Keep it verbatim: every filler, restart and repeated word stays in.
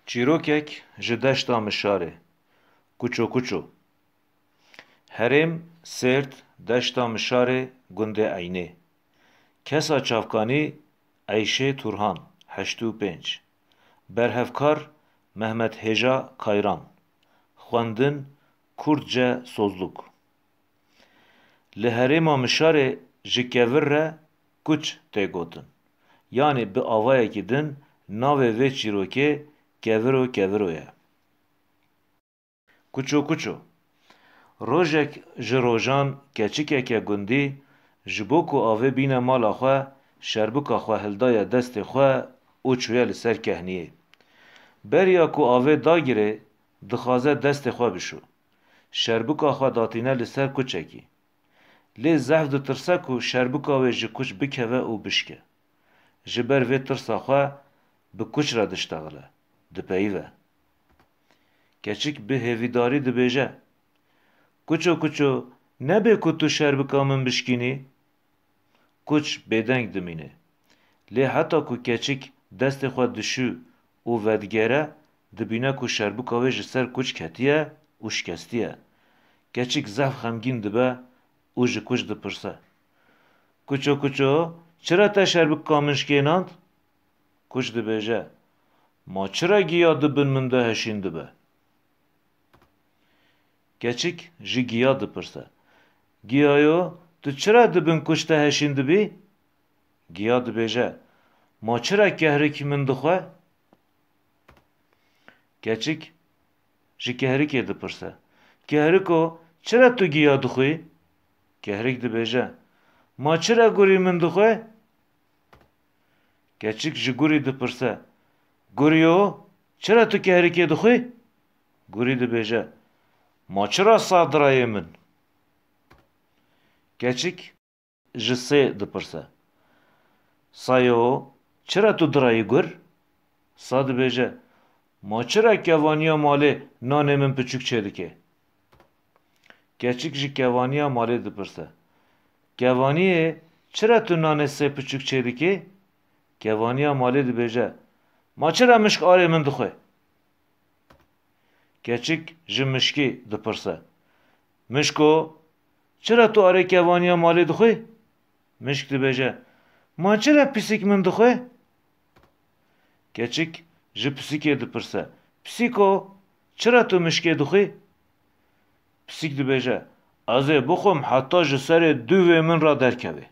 Çîrokek ji deşta Mişarê. Kuço kuço. Herêm, Sêrt, deşta Mişarê, gundê Eynê. Kesa çavkanî, Eyşê Turhan, heştê û pênc. Berhevkar, Mehmet Hêja Kayran. Xwendin, Kurdce sozluk. Li herêma Mişarê ji kevir re kuç tê gotin. Yanî bi avayekî din navê vê çîrokê keviro keviro ye. Kuço kuço. Rojek ji rojan keçikeke gundî ji bo ku avê bîne mala xwe, şerbika xwe hildaye destê xwe û çûye li ser kehniyê. Beriya ku avê dagirê, dixwaze destê xwe bişo. Şerbika xwe datîne li ser kuçekî. Lê zehf ditirse ku şerbika wê ji kuç bikeve û bişke. Ji ber vê tirsa xwe bi kuç re diştexile, dipeyive. Keçik bi hêvîdarî dibêje, Kuço kuço, nebe ku tu şerbika min bişkînî? Kuç bêdeng dimîne. Lê heta ku keçik destê xwe dişû û vedigere, dibîne ku şerbika wê ji ser kuç ketiye û şikestiye. Keçik zehf xemgîn dibe û ji kuç dipirse, Kuço kuço, çira te şerbika min şikênand? Kuç dibêje, Ma çira giya di bin min de heşîn dibe? Keçik ji giya dipirse, Giyayo, tu çira di bin kuç te heşîn dibî? Giya dibêje, Ma çira kehrik min dixwe? Keçik ji kehrikê dipirse, Kehriko, çira tu giya dixwî? Kehrik dibêje, Ma çira gurî min dixwe? Keçik ji gurî dipirse, Guriyo, çira tu kehrikê dixwî? Gurî dibêje, Ma çira sa dirayê min? Keçik ji sê dipirse, Sayo, çira tu dirayî gur? Sa dibêje, Ma çira kevaniya malê nanê min piçûk çêdike? Keçik ji kevaniya malê dipirse, Kevaniyê, çira tu nanê sê piçûk çêdikî? Kevaniya malê dibêje, Ma çira mişk arê min dixwe? Keçik ji mişkî dipirse, Mişko, çira tu arê kevaniya malê dixwî? Mişk dibêje, Ma çira pisîk min dixwe? Keçik ji pisîkê dipirse, Pisîko, çira tu mişkê dixwî? Pisîk dibêje, Ez ê bixwim heta ji serê dûvê min re derkeve.